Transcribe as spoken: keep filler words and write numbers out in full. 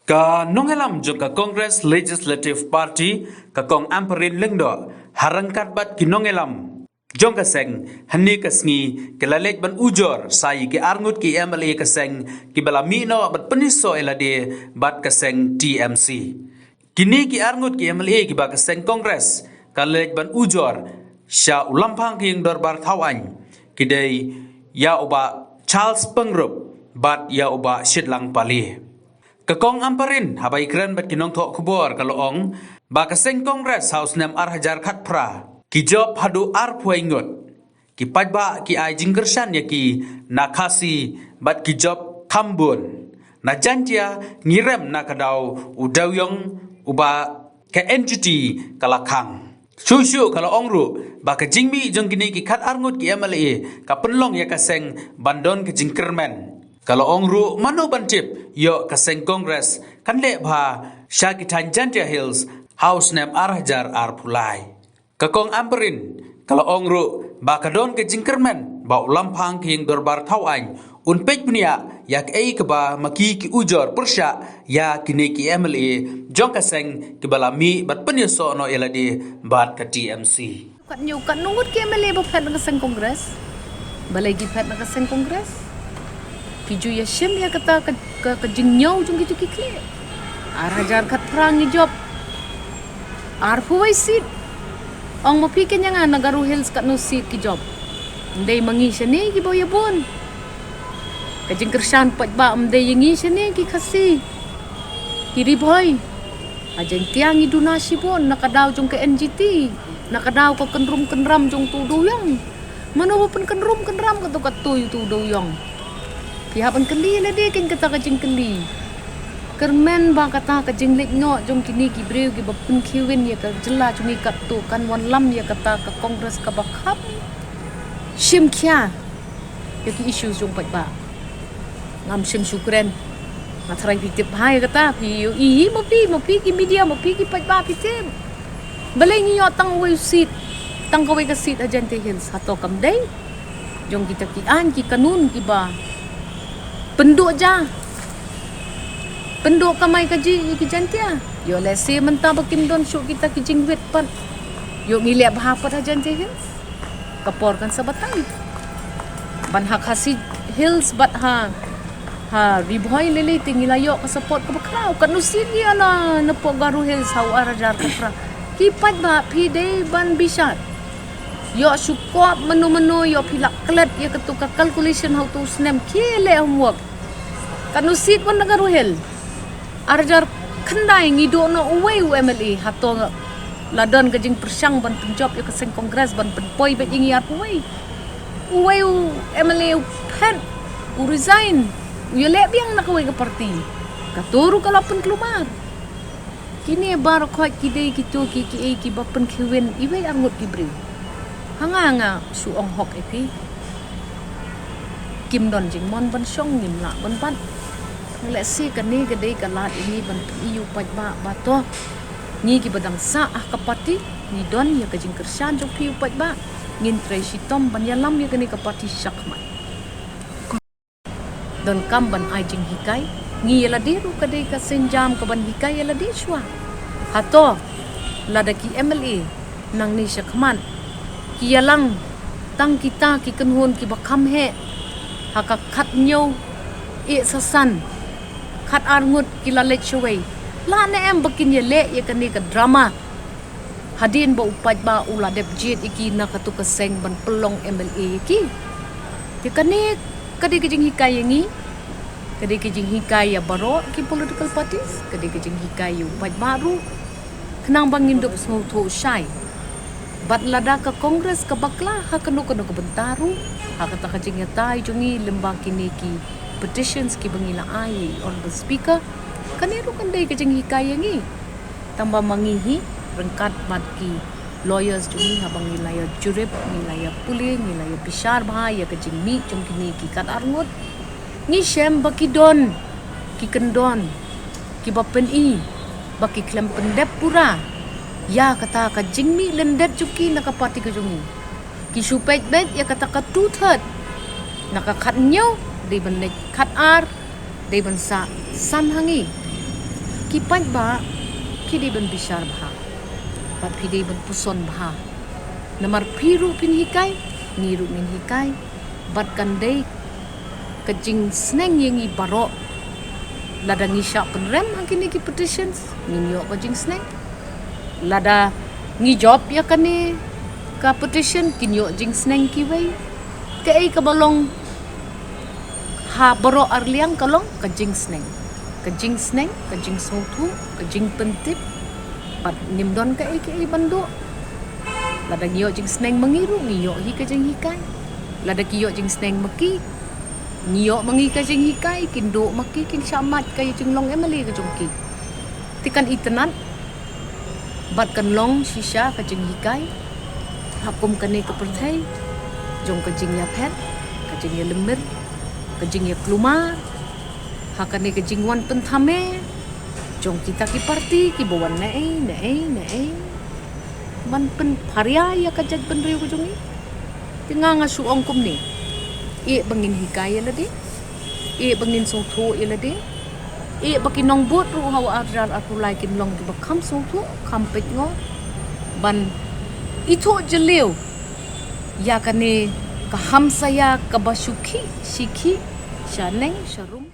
Ka nongïalam jong ka Congress Legislative Party, ka Kong Ampareen Lyngdoh, ha ryngkat bad ki nongïalam jong ka seng, hynne ka sngi ki la leit ban ujor sa ïa ki arngut ki M L A ka seng, kiba la mih noh bad pynïasoh ïa lade bad ka seng T M C. Kine ki arngut ki M L A kiba ka seng Congress ka leit ban ujor sha u Lamphang ka ïing dorbar thaw aiñ, ki dei ïa u Bah Charles Pyngrope bad ïa u Bah Shitlang Pale. Ka Kong Ampareen haba ïakren bad ki nongthoh khubor ka la ong ba ka seng Congress ha u snem ar hajar khatphra ki jop haduh arphew ngut. Ki paidbah ki ai jingkyrshan ïa ki na Khasi bad ki jop kham bun. Na Jaintia ngi rem na ka daw u dewïong uba ka N G T ka la khang. Shuh shuh ka la ong ruh ba ka jingmih jong kine ki khat arngut ki M L A ka pynlong ïa ka seng ban don ka jingkyrmen. Ka la ong ruh mano ban tip ïoh ka seng Congress kan leh bha sha ki thaiñ Jaintia Hills ha u snem ar hajar arphew lai. Ka Kong Ampareen ka la ong ruh ba ka don ka jingkyrmen ba u Lamphang ka ïing dorbar thaw aiñ un peit bniah ïa kaei kaba ma ki ki ujor pyrshah ïa kine ki M L A jong ka seng kiba la mih bad pynïasoh noh ïa lade bad ka T M C. Katno, katno ngut ki M L A ba phet na ka seng Congress? Balei ki phet na ka seng Congress? Ki ju ïa shim ïa kata ka, ka, ka jingñiew jong kito ki khlieh. Ar hajar khatphra ngi jop arphew wei seat. Ong ma phi keiñ ïa nga na Garo Hills katno seat ki jop. Ym dei ma ngi shane kiba ïa bun. Ka jingkyrshan paidbah ym dei ïa ngi shane ki Khasi, ki Ri Bhoi. Ha Jaintia ngi duna shibun na ka daw jong ka N G T, na ka daw ka kynrum kynram jong uto u dewïong. Mano ba pynkynrum kynram kato kato uto u dewïong? Phi hap ban kylli lade keiñ kata ka jingkylli. Kyrmen ba kata ka jingleit noh jong kine ki briew kiba pynkhie win ïa ka jylla jong ngi katto kan wanlam ïa kata ka Congress kaba kham shim khia ïa ki issues jong paidbah. Ngam shym shu kren. Nga tharai phi tip bha ïa kata, phi ïohi hi ma phi, ma phi ki media, ma phi ki paidbah phi tip. Balei ngi ïoh tang uwei u seat, tang kawei ka seat ha Jaintia Hills, hato kam dei jong kita ki aiñ ki kanun kiba pynduh ja, pynduh kamai kajih ïa ki Jaintia? Ïoh lehse mynta ba kim don shuh kita ki jingwit pat, ïoh ngi leh bha pat ha Jaintia Hills. Ka por kan sa batai. Ban ha Khasi Hills bad ha, ha Ri Bhoi lei lei te ngi la ïoh ka support kaba khraw. Katno seat ngi ïoh na, napoh Garo Hills ha u ar hajar khatphra? Ki paidbah phi dei ban bishar. Ïoh shu kop mano mano, ïoh phi lah klet ïa kato ka calculation ha uto u snem, khie leh homework. Katno seat wan na Garo Hills? Ar hajar khyndai ngi duh noh uwei u M L A, hato la don ka jingpyrshang ban pynjop ïa ka seng Congress ban pynpoi beit ïa ngi arphew wei? Uwei u M L A u phet, u resign, u ïaleh biang na kawei ka party. Kato ruh ka la pynkulmar. Kine baroh khoit ki dei kito ki, kiei kiba pynkhie win iwei arngut ki briew. Ha nga nga shu ong hok ïa phi. Kim don jingmon ban shong, ngim lah ban bat. Lehse kane ka dei ka lad ïa ngi ban pyni ïa u paidbah ba to ngi kiba dang sah ha ka party, ngi don ïa ka jingkyrshan jong phi u paidbah. Ngin trei shitom ban ïalam ïa kane ka party shakhmat. Donkam ban ai jinghikai, ngi ïa lade ruh ka dei ka sienjam ka ban hikai ïa lade shuwa. Hato lada ki M L A nangne shakhmat ki ïalang tang kita ki kynhun kiba kham heh ha ka khathynñiew, eh, sasan, khatar ngut ki la leit shawei, lah ne em ba kin ïaleh ïa kane ka drama? Hadien ba u paidbah u la dep jied ïa ki na kato ka seng ban pynlong M L A ïa ki. Te kane ka dei ka jinghikai ïa ngi, ka dei ka jinghikai ïa baroh ki political parties, ka dei ka jinghikai ïa u paidbah ruh. Khnang ba ngin dup sngewthuh shai. Bad lada ka Congress ka bakla ha kano kano ka bynta ruh, ha kata ka jingïatai jong ngi lyngba kine ki petitions kiba ngi la ai ïa i Honourable Speaker, kane ruh kan dei ka jinghikai ïa ngi. Tangba ma ngi hi, ryngkat bad ki lawyers jong ngi, haba ngi la ïa jurip, ngi la ïa pule, ngi la ïa bishar bha ïa ka jingmih jong kine ki khatar ngut, ngi shem ba ki don ki kyndon kiba pyni ba ki khlem pyndep pura ïa kata ka jingmih lyndet jong ki na ka party ka jong ngi. Ki shu peit beit ïa kata ka two third. Na ka khathynñiew dei ban leit khatar, dei ban sah san ha ngi. Ki paidbah, phi dei ban bishar bha bad phi dei ban puson bha. Namar phi ruh phin hikai, ngi ruh ngin hikai. Bad kan dei ka jingsneng ïa ngi baroh. Lada ngi shah pynrem ha kine ki petitions, ngin ïoh ka jingsneng. Lada ngi jop ïa kane ka petition, kin ïoh jingsneng kiwei. Kaei kaba long ha baroh arliang ka long ka jingsneng. Ka jingsneng, ka jingsngewthuh, ka jingpyntip. Bad ngim don kaei kaei ban duh. Lada ngi ïoh jingsneng ma ngi ruh, ngi ïoh hi ka jinghikai. Lada ki ïoh jingsneng ma ki, ngi ïoh ma ngi ka jinghikai, kin duh ma ki, kin shah mad ka ïa jinglong M L A ka jong ki. Te kan itynnad bad kan long shisha ka jinghikai ha kum kane ka pyrthei jong ka jingïapher, ka jingïalymmir, ka jingïaklumar, ha kane ka jingwan pynthame jong kita ki parti kiba wan naei naei naei ban pynpharia ïa ka jaitbynriew ka jong ngi. Te nga nga shu ong kumne, eh ba ngin hikai ïa lade, eh ba ngin sngewthuh ïa lade, eh ba ki nongbud ruh ha u arhajar arphew lai kin long kiba kham sngewthuh, kham peit ngor, ban ithuh jylliew ïa kane ka hamsaïa kaba shu khih shi khih sha neng sha rum.